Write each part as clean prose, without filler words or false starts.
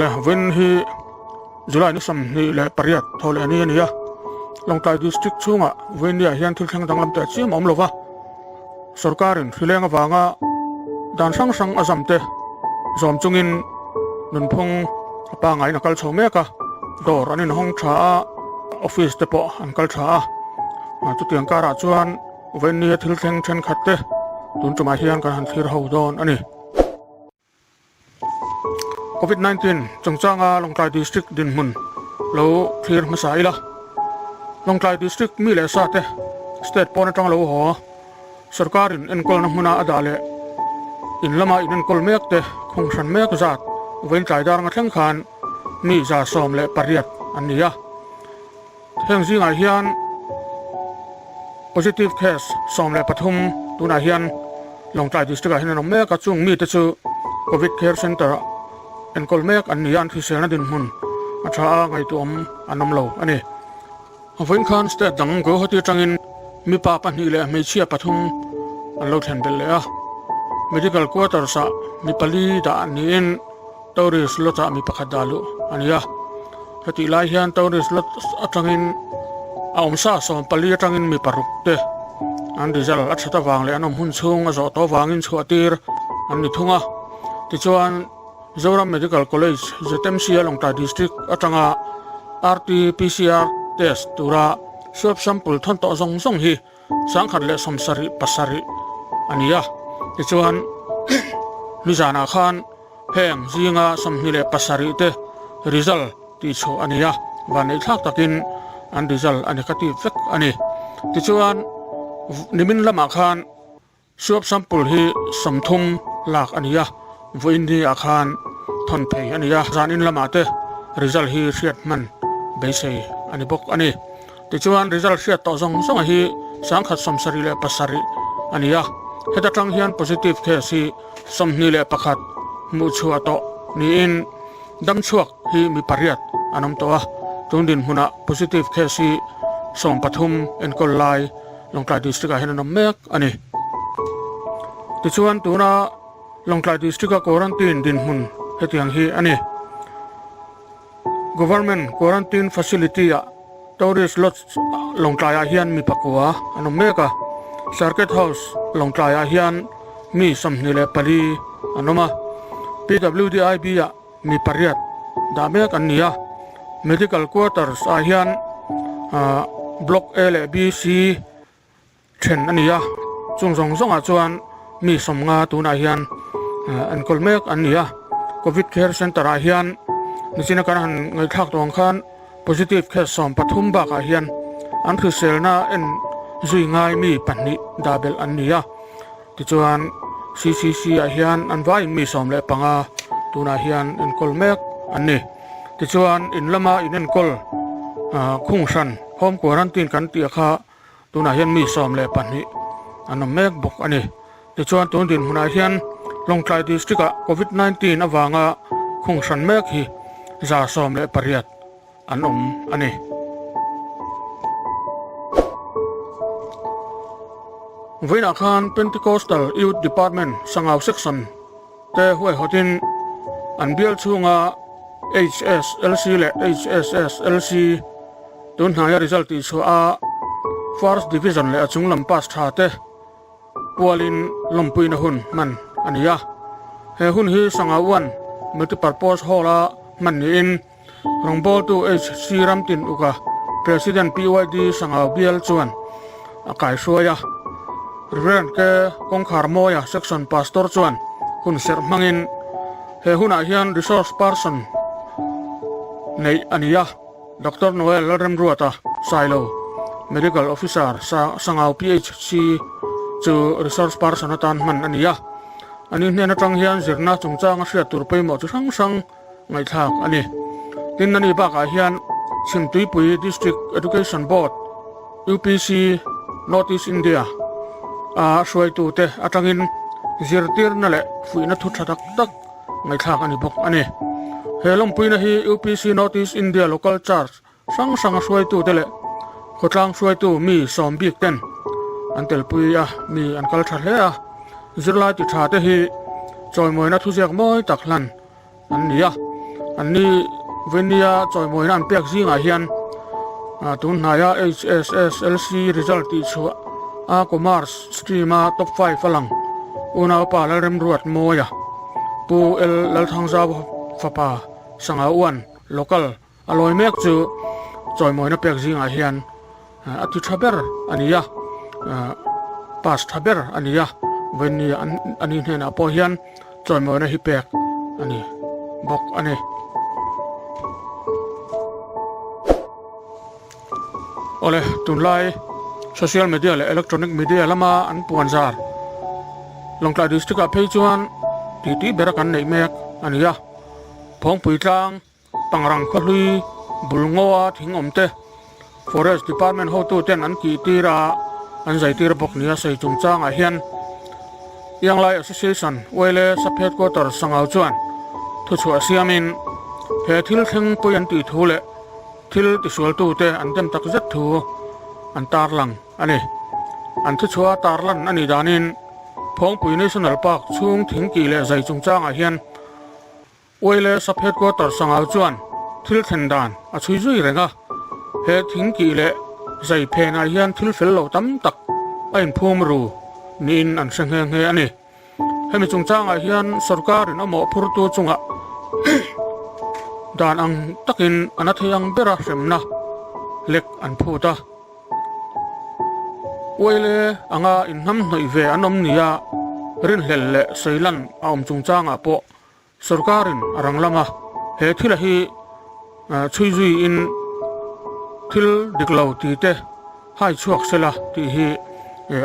Awle, vawiin hi July ni 28 thaw leh ni a ni a. Lawngtlai District chhungah vawiin ni ah hian thil thleng danglam teh chiam a awm lo va. Sorkarin hrileng avanga dan hrang hrang a zam te zawm chungin nunphung a pangaiin a kal chho mek a, dawr an inhawng tha a, office te pawh an kal tha a. Chutiang karah chuan vawiin nia thil thleng thenkhat te tun tumah hian kan han thlir ho dawn a ni. Covid 19 chungchanga Lawngtlai District dinhmun lo thlir hmasa ila. Lawngtlai District mi leh sa te state pawn atang lo haw sorkarin enkawlna hmuna a dah leh in lama in enkawl mek te khung hran mek zat vawiin tlai dar nga thleng khan mi 118 an ni a. Heng zingah hian positive case 13 tunah hian Lawngtlai District ah hian an awm mek a, chung mite chu Covid Care Centre ah enkawl mek an ni a, an hriselna dinhmun a tha a, ngaihtuahawm an awm lo a ni. Vawiin khan state dang Guwahati atangin mipa pahnih leh hmeichhia pathum an lo thlen belh leh a, Medical Quarters ah mi pali dah niin Tourist Lodge ah mi pakhat dah luh a ni a, hetih lai hian Tourist Lodge atangin a awmsa 14 atangin mi paruk te an result a that avang leh an awm hun chhung a zawh tawh avangin chhuah tir an ni thung a. Tichuan, Zoram Medical College, ZMC a Lawngtlai District atanga RT-PCR test tura swab sample thawn tawh zawng zawng hi 177 a ni a. Tichuan, nizanah khan heng zinga 27 te result tih chhuah a ni a, vanneihthlak takin an result a negative vek a ni. Tichuan, nimin lamah khan swab sample hi 30 lak a ni a, vawiin ni ah khan thawn phei a ni a, zanin lamah te result hi hriat hman beisei a ni bawk a ni. Tichuan result hriat tawh zawng zawng hi 177 a ni a, heta tang hian positive case hi 21 hmuh chhuah tawh niin dam chhuak hi mi pariat an awm tawh a, tun dinhmunah positive case hi 13 enkawl lai Lawngtlai District ah hian an awm mek a ni. Tichuan tuna Lawngtlai District a quarantine dinhmun hetiang hi a ni. Government Quarantine Facility ah Tourist Lodge Lawngtlai ah hian mi pakua an awm mek a, Circuit House Lawngtlai ah hian mi 24 an awm a, PWDIB ah mi pariat dah mek an ni a, Medical Quarters ah hian Block A leh B, C then a ni a, chung zawng zawngah chuan mi 50 tunah hian enkawl mek an ni a, Covid Care Centre ah hian nichina kan han ngaihthlak tawh ang khan positive case 13 bakah hian an hriselna en zui ngai mi pahnih dah belh an ni a, tichuan CCC ah hian an vaiin mi 15 tunah hian enkawl mek an ni. Tichuan in lama in enkawl khung hran home quarantine kan tih kha Tunah hian mi 12 an awm mek bawk a ni. Tichuan tun dinhmunah hian Lawngtlai District ah Covid 19 avanga khung hran mek hi 118 an awm a ni. Vawiinah khan Pentecostal Youth Department Sangau Section te huaihawtin an bial chhunga HSLC leh HSSLC tun hnaia result tih chhuah a First Division leh a chung lam pass tha te pualin lawmpuina hun hman a ni a. He hun hi Sangauan Multipurpose Hall-a hman niin rawngbawltu HC Ramtin Uka President PYD Sangau Bial chuan a kaihruai a. Rev. K. Kawngkhar Mawia Section Pastor chuan hun serh hmangin he hunah hian Resource Person neih a ni a. Doctor Noel Lalremruata Sailo, Medical Officer Sangau PHC chu Resource Person atan hman a ni a. Ani hnen atang hian zirna chungchanga hriat tur pawimawh chi hrang hrang ngaihthlak a ni. Tin ani bakah hian Chhimtuipui District Education Board, UPC, North East India a hruaitute atangin zirtirna leh fuihna thu tha tak tak ngaihthlak a ni bawk a ni. He lawmpuina hi UPC North East India Local Church hrang hranga hruaitute leh khawtlang hruaitu mi sawm bik ten an telpui a, mi an kal tha hle a. Zirlai ti tha te hi chawimawina thuziak mawi tak hlan an ni a. An ni Venia chawimawina an pek zingah hian tun hnaia HSSLC result tih chhuah a Commerce stream-a top 5 a lang unaupa Lalremruat Mawia, Pu L Lalthangzau fapa Sanga Uan local a lawi mek chu chawimawina pek zingah hian a ti tha ber a ni a, pass tha ber a ni a, vawiin a ni hnenah pawh hian chawimawina hi pek a ni bawk a ni. Awle, tunlai social media leh electronic media lama an puan zar Lawngtlai district ah phei chuan titi bera kan neih mek a ni a, Phawngpui tlang Pangrang khawhlui bul ngaw a thing awm te Forest Department hotu ten an kih tir a, an zai tir bawk nia sawi chungchangah hian Ianglai Association Uaile Sub Headquarter Sangau chuan thuchhuah siamin he thil thleng pui an tih thu leh thil tisualtu te an dem tak zet thu an tarlang a ni. An thuchhuah tarlan a nih danin Phawngpui National Park chhung thing kih leh zai chungchangah hian Uaile Sub Headquarter Sangau chuan thil thlen dan a chhui zui reng a, he thing kih leh zai phenah hian thil fel lo tam tak a inphum ru niin an hre nghe nghe a ni. Hemi chungchangah hian sorkarin a mawhphurtu chungah dan ang takin a na thei ang bera hremna lek an phut a. Uaile anga inhnamhnawih ve an awm nia rinhlelh leh sawilan a awm chungchangah pawh Sorkarin a rang lama he thila hi chhui zuiin thil dik lo ti te hai chhuak sela tih hi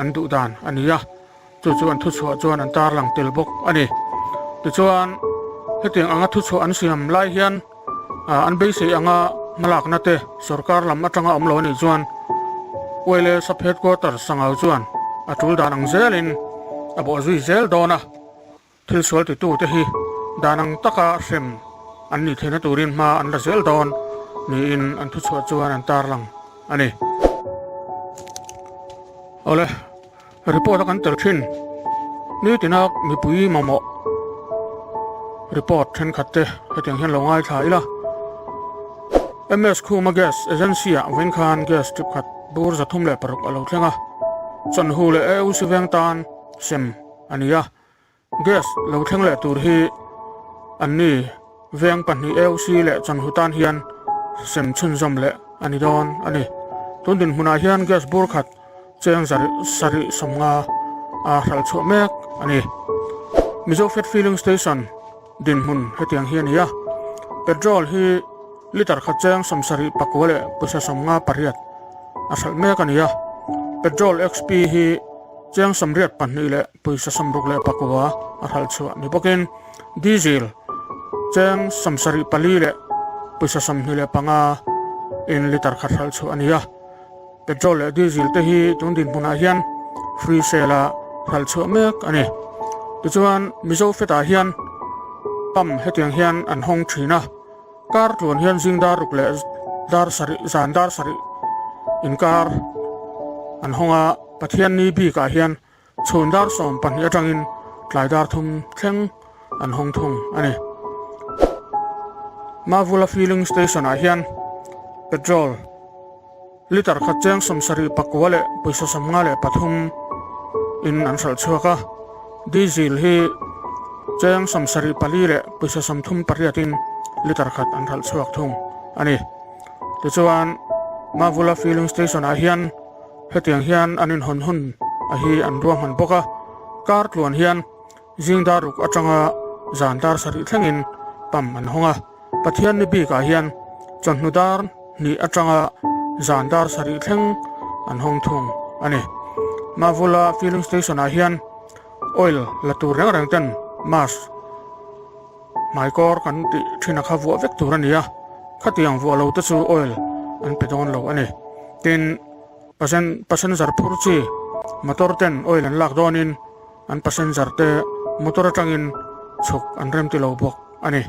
an duh dan a ni a, chu chu an thuchhuah chuan an tarlang tel bawk a ni. Tichuan, hetiang anga thuchhuah an siam lai hian an beisei anga hmalakna te sorkar lam atanga awm lo a nih chuan Uaile Sub Headquarters Sangau chuan a tul dan ang zelin a bawh zui zel dawn a. Thil sual titute hi dan ang taka hrem an nih theihna turin hma an la zel dawn niin an thuchhuah chuan an tarlang a ni. Awle, report a kan tel thin. Nitina mipui mamawh report thenkhat te hetiang hian lo ngaithla ila. MS Khuma Gas Agency ah vawiin khan gas trip khat bur 306 a lo thleng a, Chawnhu leh AOC veng tan sem a ni a, gas lo thleng leh tur hi an ni veng pahnih AOC leh Chanhu tan hian sem chhunzawm leh a ni dawn a ni. Tun dinhmunah hian gas bur khat cheng sarih 50 a hralh chhuah mek a ni. Mizo Fat Filling Station dinhmun hetiang hi a ni a, petrol hi litre khat cheng 70 pakua leh pawisa 58 a hralh mek a ni a, petrol XP hi Chiang 82 leh pawisa 64 a hralh chhuah ni bawkin diesel cheng 74 leh pawisa 25 in litre khat hralh chhuah a ni a. Petrol leh diesel te hi tun dinhmunah hian free sale a hralh chhuah mek a ni. Tichuan Mizo Fed-ah hian pump hetiang hian an hawng thin a, kar tluan hian zing dar ruk leh dar sarih zan dar sarih inkar an hawng a. Pathianni bikah hian chhun dar 12 atangin tlai dar thum thleng an hawng thung a ni. Mavula Filling Station ah hian petrol litre khat cheng 74 leh pawisa 53 in an hralh chhuak a, diesel hi cheng 74 leh pawisa 38 in litre khat an hralh chhuak thung a ni. Tichuan Mavula Filling Station ah hian Hetiang hian an inhawn hun a hi an ruahman bawk a, kar tluan hian zing dar ruk atanga zan dar sarih thlengin pump an hawng a, Pathianni bikah hian chawhnu dar hnih atanga zan dar sarih thleng an hawng thung a ni. Mavula filling station ah hian oil la tur reng reng ten mask Hmaikawr kan tih thin a kha vuah vek tur a ni a, khatiang vuah lo te chu oil an pe dawn lo a ni. Tin, passenger phur chi motor ten oil an lak dawnin an passenger te motor atangin chhuk an rem ti lo bawk a ni.